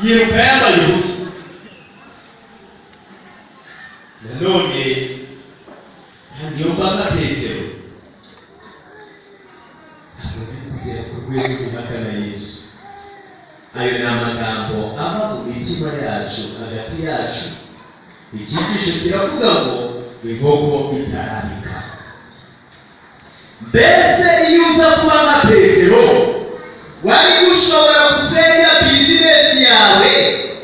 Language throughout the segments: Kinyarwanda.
Yiruka yambaye ubusa. Nanone kandi iyo mba nka Petero, ntabwo nari kugera ku rwego guhakana Yesu. Ayo ni amagambo ava mu mitima yacu, hagati yacu. Icyigisho kiravuga ngo inkoko itarabika. Mbese iyo uza kuba nka Petero, wari gushobora gusenya bizinesi yawe,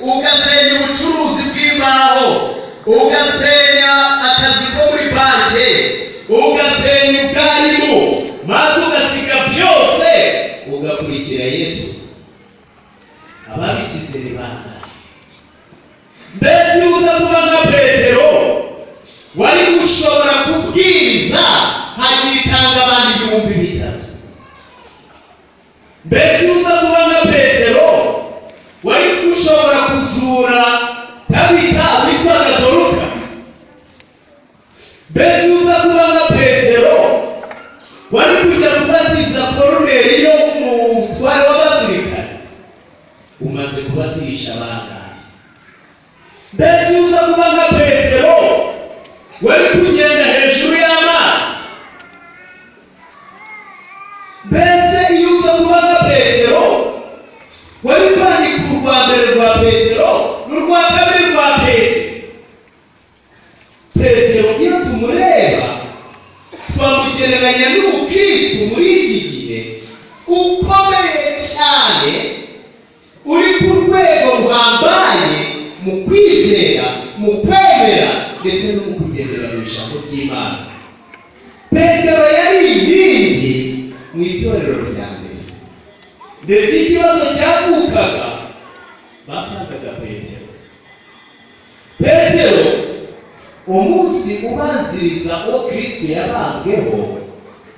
ugasenya ubucuruzi bw'imbaho, ugasenya akazi ko muri banki, ugasenya ubwarimu, maze ugasiga byose ugakurikira Yesu? Ababisize ni bangahe? Mbese iyo uza kuba nka Petero, wari gushobora kubwiriza hakitanga abantu 3000? Mbese iyo uza kuba nka Petero, wari gushobora kuzura Tabita witwaga Doruka? Mbese iyo uza kuba nka Petero, wari kujya kubatiza Koruneliyo, umutware w'abasirikare? Umaze kubatisha bangahe? Mbese iyo uza kuba nka Petero, wari kugenda hejuru y'amazi? Mbese iyo uza kuba nka Petero, wari kwandika urwa mbere rwa Petero n'urwa kabiri rwa Petero? Petero iyo tumureba, twamugereranya n'umukristu muri iki gihe ukomeye cyane, uri ku rwego ruhambaye mu kwizera, mu kwemera, ndetse no mu kugendera mu ijambo ry'Imana. Petero yari inkingi mu itorero rya mbere, ndetse ikibazo cyavukaga basangaga Petero. Petero umunsi ubanziriza uwo Kristo yabambweho,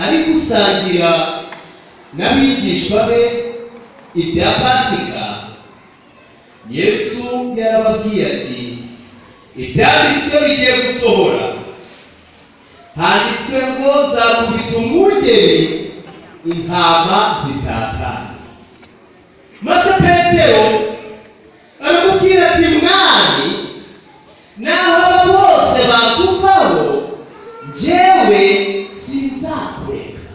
ari gusangira n'abigishwa be ibya Pasika, Yesu yarababwiye ati: "Ibyanditswe bigiye gusohora, handitswe ngo nzakubita umwungeri, intama zitatana." Maze Petero aramubwira ati: "Mwami, naho aba bose bakuvaho, njyewe sinzakureka."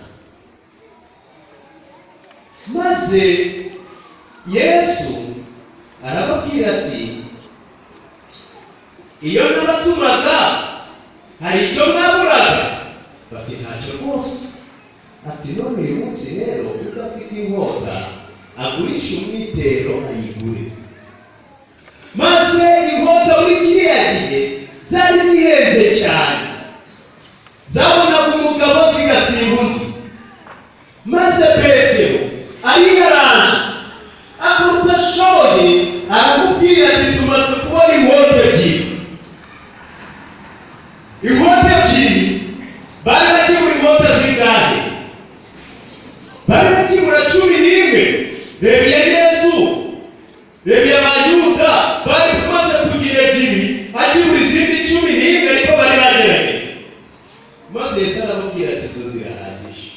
Maze Yesu arababwira ati: "Iyo nabatumaga hari icyo mwaburaga?" Bati: "Ntacyo rwose." Ati: "None uyu munsi rero, udafite inkota agurisha umwitero ayigure." Maze inkota muri kiriya gihe zari zihenze cyane, zabonaga umugabo zigasimba undi. Maze Petero ariyaranje, akora uko ashoboye, aramubwira ati: "Tumaze kubona inkota ebyiri." Inkota ebyiri, bari bakibura inkota zingahe? Bari bakibura 11. Reba iya Yesu, reba iya Bayuda. Bari kumaze kugira ebyiri, hakibura izindi 11, ariko bari bageranye. Maze Yesu aramubwira ati: "Izo zirahagije."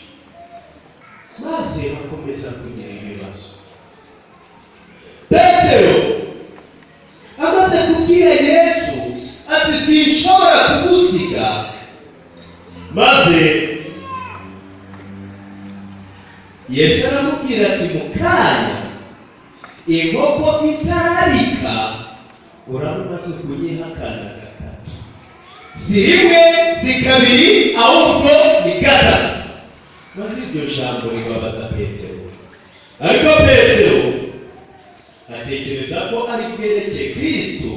Maze bakomeza kugira ibibazo. Petero amaze kubwira Yesu ati: "Sinshobora kugusiga," maze Yesu aramubwira ati: "Mu kanya, inkoko itarabika, uraba umaze kunyihakana gatatu." Si rimwe, si kabiri, ahubwo ni gatatu. Maze iryo jambo ribabaza Petero, ariko Petero atekereza ko ari bwereke Kristo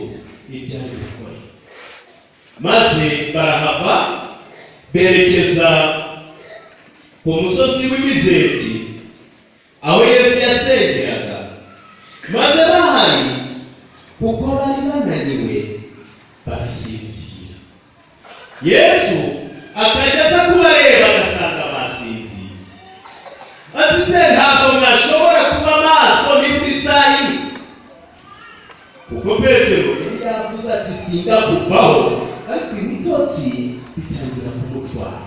ibyo ari gukora. Maze barahava, berekeza ku musozi w'Imizeti, aho Yesu yasengeraga. Maze bahari, kuko bari bananiwe, barasinzira. Yesu akajya aza kubareba, agasanga basinziye. Ati: "Se ntabwo mwashobora kuba maso nibura isaha imwe?" Kuko Petero yari yavuze ati: "Sindakuvaho," ariko ibitotsi bitangira kumutwara.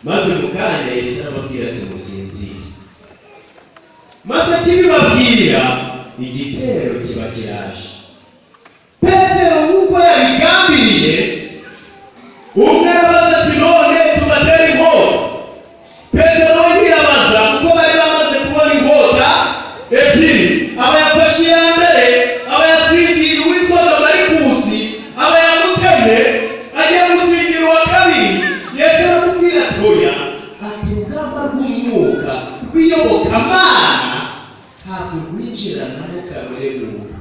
Maze mu kanya Yesu arababwira ati: "Musinzire." Maze akibibabwira Igitero kiba kiraje. Petero nk'uko yabigambiriye, umwe arabaza ati: "None tubatera inkota?" Petero we ntiyabaza, kuko bari bamaze kubona inkota ebyiri. Aba yafashe iya mbere, aba yasingira uwitwaga Marikusi, aba yamutemye. Agiye gusingira uwa kabiri, Yesu aramubwira ati: "Oya." Ati: "Urugamba rw'umwuka rw'iyobokamana ntabwo rwinjiranamo kamere muntu."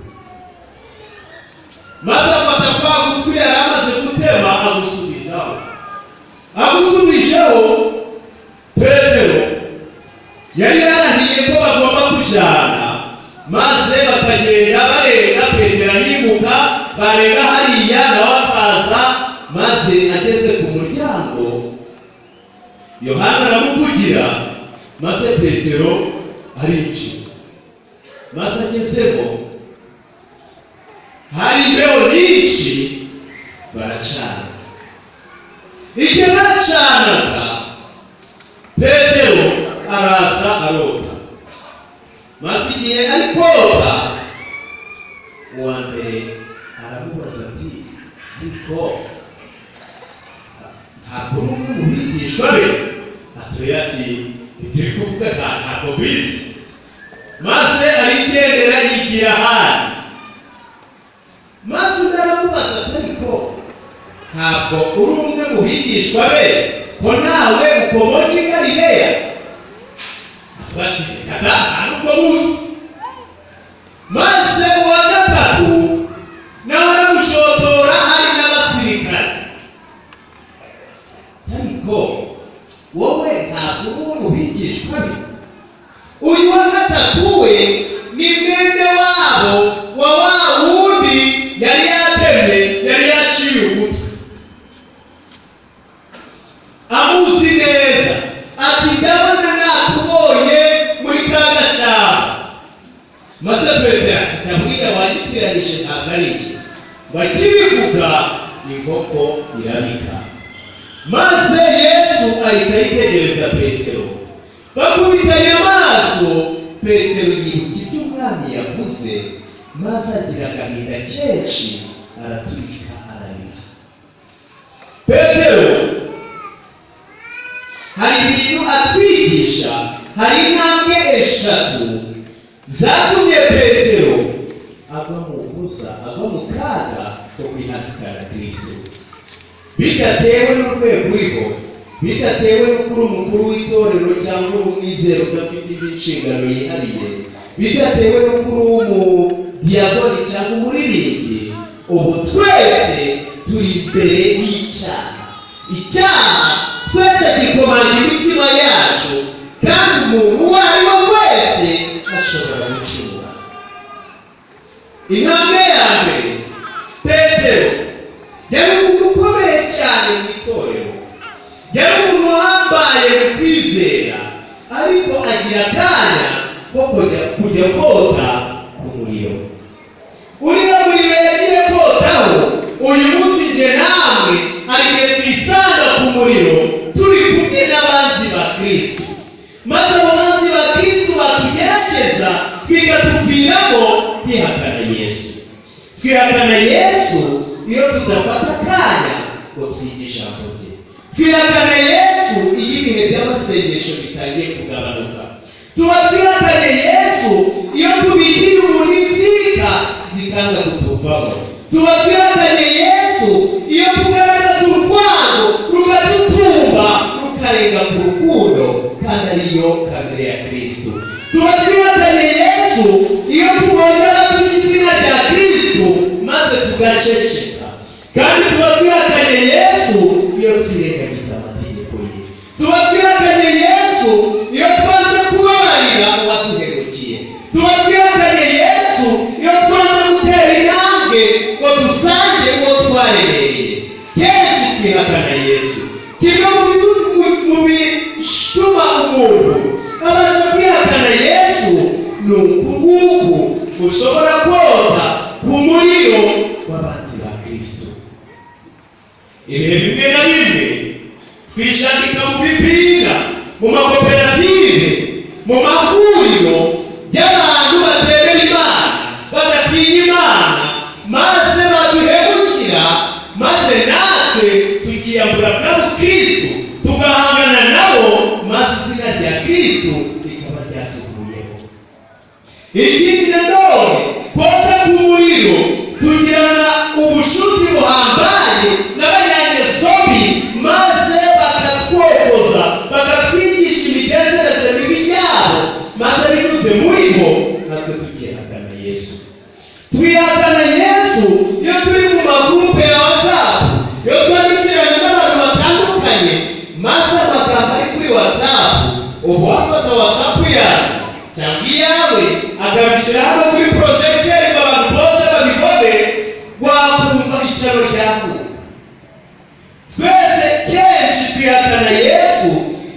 Maze afata kwa gutwi yari amaze gutema, agusubizaho. Agusubijeho, Petero yari yarahiye ko bagomba kujana, maze bakagenda barenga. Petero ahinguka, barenga hariya nawe akaza. Maze ageze ku muryango, Yohana aramuvugira, maze Petero arinjira. Maze agezemo, hari imbeho nyinshi, baracana. Igihe bacanaga, Petero araza arota. Maze igihe ari kota, uwa mbere aramubaza ati: "Ariko ntabwo uri umwe mu bigishwa be?" Atoya ati: "Ibyo uri kuvuga ntabwo bizi." Maze arigendera, yigira ahandi. Maze undi aramubaza ati: "Ariko ntabwo uri umwe mu bigishwa be, ko nawe ukomoka i Galileya?" Avuga ati: "Reka da, nta nubwo muzi." Maze uwa gatatu nawe aramushotora, hari n'abasirikare: "Ariko wowe ntabwo uri uwo mu bigishwa be?" Uyu wa gatatu we ni mwene wabo wa wa wundi yari yatemye, yari yaciye ugutwi. Amuzi neza, ati: "Ndabona nakubonye muri ka gashyamba." Maze Petero ati: "Ndabwiye wanyitiranije, ntabwo ari iki." Bakibivuga, inkoko irabika. Maze Yesu ahita yitegereza Petero, bakubitanye amaso. Petero yibuka ibyo Umwami yavuze, maze agira agahinda kenshi, araturika, ararira. Petero hari ibintu atwigisha. Hari intambwe eshatu zatumye Petero agwa mu busa, agwa mu kaga ko kwihakana Kristo. Bidatewe n'urwego uriho, bidatewe n'uko uri umukuru w'itorero cyangwa uri umwizero udafite indi nshingano yihariye, bidatewe n'uko uri umudiyakoni cyangwa umuririmbyi, ubu twese turi imbere y'icyaha. Icyaha twese gikomanga imitima yacu, kandi umuntu uwo ari we wese ashobora gucumura. Intambwe ya mbere: Petero yari umuntu ukomeye cyane mu itorero, yari umuntu uhambaye mu kwizera, ariko agira akanya ko kujya kota ku muriro. Uriya muriro yagiye kotaho, uyu munsi nje namwe hari igihe twisanga ku muriro turi kumwe n'abanzi ba Kristo, maze abo banzi ba Kristo batugerageza, bikatuviramo kwihakana Yesu. Twihakana Yesu iyo tudafata akanya ngo twige ijambo rye. Twihakana Yesu iyo ibihe by'amasengesho bitangiye kugabanuka. Tuba twihakanye Yesu iyo tubikiye umuntu inzika zikanga kutuvamo. Tuba twihakanye Yesu iyo tugaragaza urwango rukadutumba, rukarenga ku rukundo, kandi ariyo kamere ya Kristo. Tuba twihakanye Yesu iyo tubonye abatuka izina rya Kristo maze tugaceceka. Kandi tuba twihakanye Yesu iyo twirengagiza amategeko ye. Tuba twihakanye Yesu iyo twanze kubabarira uwaduhemukiye. Tuba twihakanye Yesu iyo twanze gutera intambwe ngo dusange uwo twaremereye. Kenshi twihakana Yesu. Kimwe mu bituma umuntu abasha kwihakana Yesu ni uku nguku: ushobora kota ku muriro w'abanzi ba Kristo. Ibihe bimwe na bimwe twishandika mu bipira, mu makoperative, mu mahuriro y'abantu batemera Imana. Ikindi nanone, kota ku muriro, tugirana ubushuti buhambaye n'abanyangeso mbi, maze bakatwokoza, bakatwigisha imigenzereze mibi yabo, maze binyuze muri bo natwe tukihakana Yesu. Twihakana Yesu iyo turi mu magurupe ya WhatsApp, iyo twandikirana n'abantu batandukanye, maze amagambo ari kuri WhatsApp, ubu wafata WhatsApp yanjye cyangwa iyawe akabishyira hano kuri projecteur ngo abantu bose babibone, wakumva ishyano ryavuye. Twese kenshi twihakana Yesu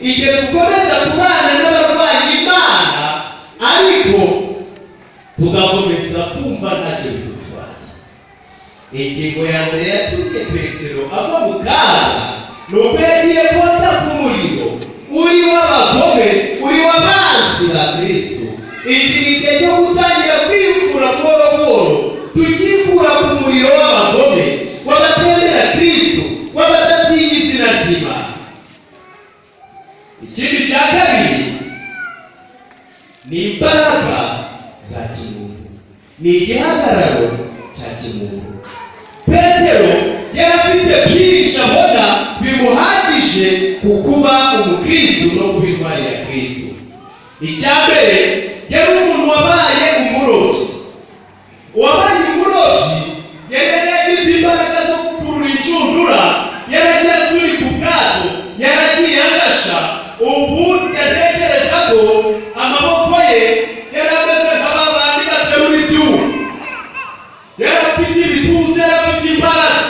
igihe dukomeza kubana n'abarwanya Imana, ariko tugakomeza kumva ntacyo bidutwaye. Ingingo ya mbere yatumye Petero ava mu kaga ni uko yagiye kota ku muriro uri w'abagome, uri w'abanzi ba Kristo. Iki ni igihe cyo gutangira kwikura buhoro buhoro, tukikura ku muriro w'abagome, w'abatemera Kristo, w'abadatinya izina ry'Imana. Ikindi cya kabiri ni imbaraga za kimuntu, ni igihagararo cya kimuntu. Petero yari afite byinshi abona bimuhagije ku kuba umukristo no kuba intwari ya Kristo. Icya mbere, yari umuntu wabaye umurobyi. Uwabaye umurobyi yari yaragize imbaraga zo gukurura inshundura, yaragiye asunika ubwato, yaragiye agasha. Ubu yatekereza ko amaboko ye yari ameze nk'ababandi baterura ibyuma, yari afite ibituza, yari afite imbaraga,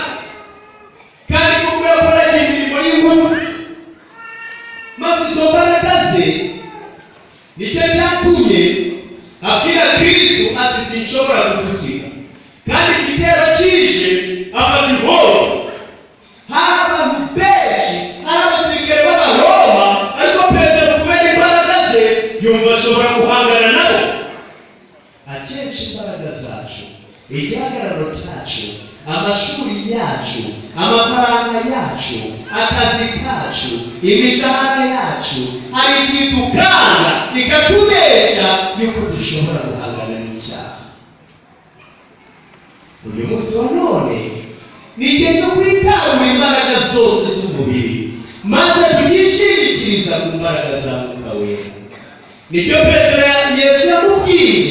kandi kuko yakoraga imirimo y'ingufu. Maze izo mbaraga ze nicyo cyatumye abwira Kristo ati: "Sinshobora kugusiga." Kandi igitero kije, afata inkota. Hari abantu benshi, hari abasirikare b'Abaroma, ariko Petero kubera imbaraga ze yumva ashobora guhangana nabo. Akenshi imbaraga zacu, igihagararo cyacu, amashuri yacu, amafaranga yacu, akazi kacu, imishahara yacu, hari igihe dukanga bikatubesha yuko dushobora guhangana n'icyaha. Uyu munsi wa none ni igihe cyo kwitarura imbaraga zose z'umubiri, maze tukishingikiriza ku mbaraga za Mwuka Wera. Nicyo Petero Yesu yamubwiye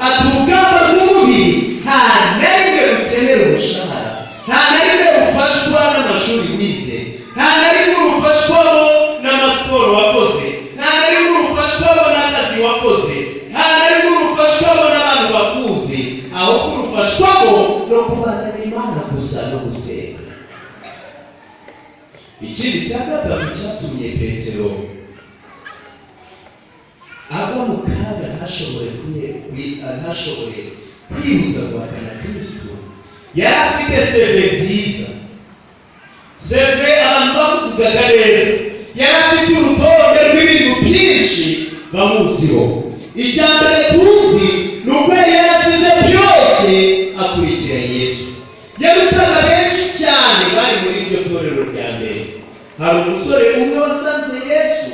ati: "Urugamba rw'umubiri nta na rimwe rukenera umushahara, nta na rimwe rufashwa n'amashuri wize, nta na rimwe rufashwamo n'amasiporo wakoze, nta na rimwe rufashwamo n'akazi wakoze, nta na rimwe rufashwamo n'abantu bakuzi, ahubwo rufashwamo no kubana n'Imana gusa no gusenga." Ikindi cya gatatu cyatumye Petero agwa mu kaga, ntashobore kwibuza guhakana Kristo, yari afite CV nziza, CV abantu bamuvugaga neza. Yari afite urutonde rw'ibintu byinshi bamuziho. Icya mbere tuzi ni uko yari yarasize byose akurikira Yesu. Yarutaga benshi cyane bari muri iryo torero rya mbere. Hari umusore umwe wasanze Yesu,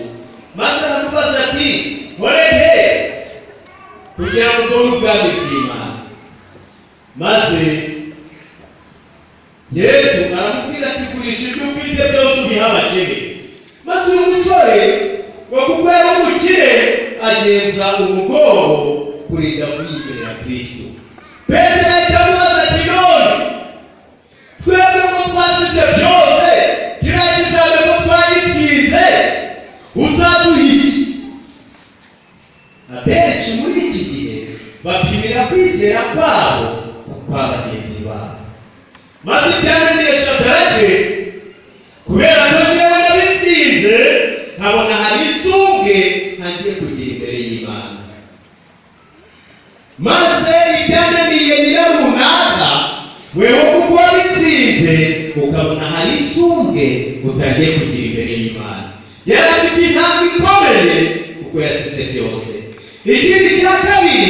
maze aramubaza ati: "Nkore nte kugira ngo mbone ubwami bw'Imana?" Maze Yesu aramubwira ati: "Gurisha ibyo ufite byose ubihe abakene." Maze uyu musore ngo kuko yari umukire, agenza umugongo kurinda kuri imbere ya Kristo. Petero ahita amubaza ati: "None twebwe ko twasize byose, kiriya kizame ko twagitsinze, uzaduha iki?" Abenshi muri iki gihe bapimira kwizera kwabo kwa bagenzi babo. Maze ibyananiye Shadarake, kubera ko njyewe nabitsinze, nkabona hari isumbwe ntangiye kugira imbere y'Imana. Maze ibyananiye nyirarunaka, wewe kuko wabitsinze, ukabona hari isumbwe utangiye kugira imbere y'Imana. Yari afite intambwe ikomeye kuko yasize byose. Ikindi cya kabiri,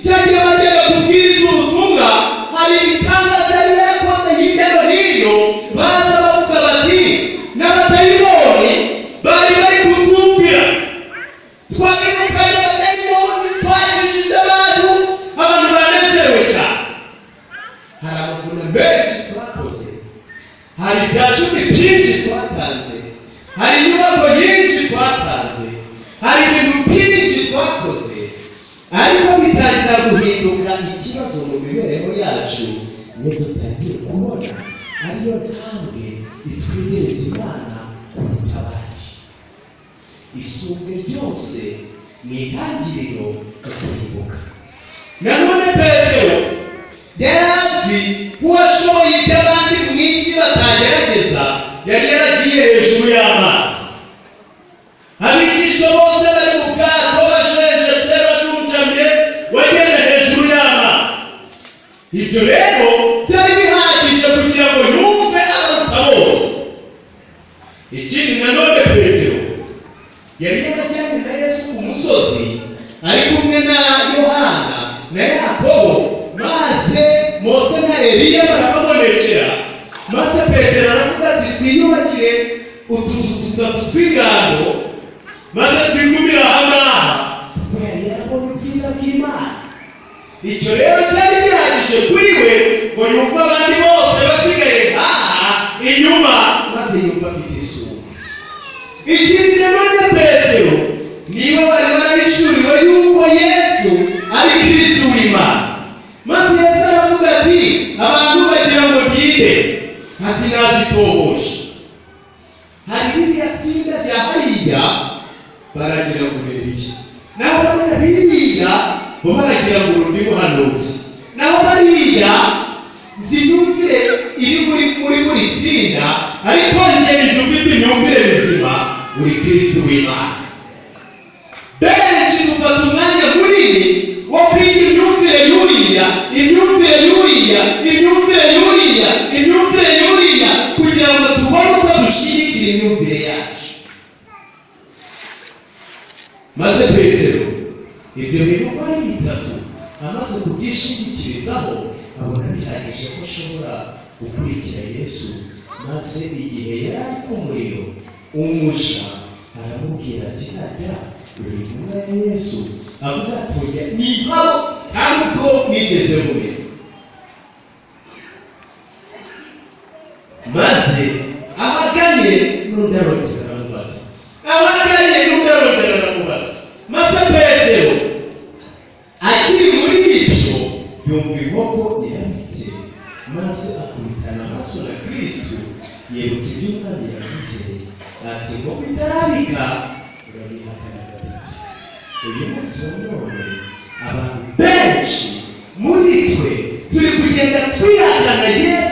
cyagiye bajyaga kubwiriza ubutumwa, hari ibitangaza yari yarakoze hirya no hino, baza bavuga bati: "N'abadayimoni bari bari kutwumvira, twabirukanye abadayimoni, twakijije abantu." twatanze, hari inyubako nyinshi twatanze, hari ibintu byinshi twakoze, ariko bitangira guhinduka ikibazo mu mibereho yacu iyo dutangiye kubona ariyo ntambwe itwegereza Imana kuruta abandi. Isumbwe ryose ni intangiriro yo kubivuga. Nanone Petero yari azwi nk'uwashoboye ibyo abandi mu isi batagerageza, yari yaragiye hejuru y'amazi. Abigishwa bose bari mu bwato bashenjetse bashunjamye, wagenda hejuru y'amazi. Ibyo rero byari bihagije kugira ngo yumve abaruta bose. Ikindi nanone Petero yari yarajyanye na Yesu ku musozi ari kumwe na Yohana na Yakobo, maze Mose na Eliya barababonekera. Maze Petero aravuga ati twiyubakire utuzu tutatu tw'ingando maze twigumire aha ngaha, kuko yari yarabonye ubwiza bw'Imana. Icyo rero cyari gihagije kuri we ngo yumve abandi bose basigaye aha inyuma, maze yumva afite isura. Ikindi nanone Petero niwe wari warahishuriwe yuko Yesu ari Kristo w'Imana. Maze Yesu aravuga ati abantu bagira ngo ndinde, ati nazitohoshe. Hari ririya tsinda rya hariya baragira ngo Eliya, naho bariya biriya bo baragira ngo urundi muhanuzi, naho bariya nzi imyumvire iri muri buri tsinda, ariko njye njye ufite imyumvire mizima uri Kristo w'Imana. Benshi dufata umwanya munini wo kwiga imyumvire y'uriya, imyumvire y'uriya, imyumvire y'uriya, imyumvire y'uriya, kugira ngo tubone uko dushyigikira imyumvire yacu. Maze Petero ibyo bintu uko ari bitatu amaze kubyishingikirizaho, abona bihagije ko ashobora gukurikira Yesu. Maze igihe yari ari ku muriro, umuja aramubwira ati harya uri intumwa ya Yesu? Avuga ati oya, ni impamo kandi uko nigeze mumenya. Maze abaganye n'undi arongera aramubaza, abaganye n'undi arongera aramubaza. Maze Petero akiri muri ibyo yumva inkoko irabitse, maze akubitana amaso na Kristo, yibuka ibyo Umwami yavuze ati inkoko itarabika urabihakana gatatu. Uyu munsi wa none abantu benshi muri twe turi kugenda twihakana Yesu.